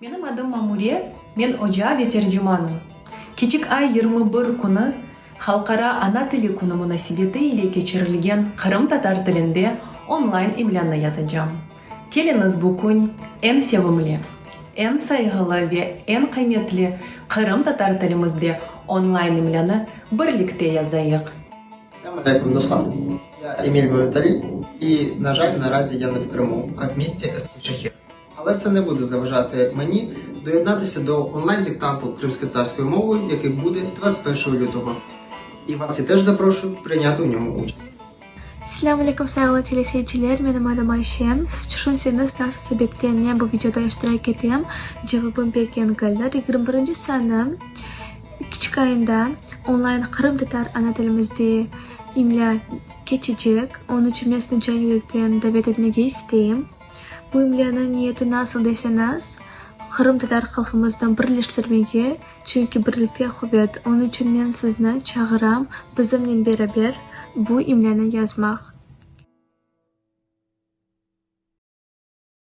Menim adım Mamure, men oca ve tercimanım. Kiçik ay 21 künü Halqara ana tili künü munasebeti ile keçirilgen qırımtatar tilinde onlayn imlânı yazacam. Keliñiz bu kün eñ sevimli, eñ sayğılı ve eñ qıymetli qırımtatar tilimizde onlayn imlânı birlikte yazayıq. Selâm aleyküm, dostlar! Ya Emil Mehmetali і, на жаль, наразі я не в Криму, а в місті Ескішехір. Але це не буде заважати мені доєднатися до онлайн-диктанту кримськотатарською мовою, який буде 21 лютого. І вас я теж запрошую прийняти у ньому участь. Selâm aleyküm sayğılı teleseyirciler, menim adım Ayşe. Siz tüşünseñiz nasıl sebepten men bu videoda iştirak etem, cevabım pek yengildir. 21-nci sanı kiçik ayında onlayn qırımtatar ana tilimizde imlâ keçecek, onıñ içün men sizni can yürekten davet etmege isteyim. Bu imlânıñ niyeti nasıl deseñiz, qırımtatar halqımıznı birleştirmege, çünki birlikte quvet. Onıñ içün men sizni çağıram bizimnen beraber bu imlânı yazmaq.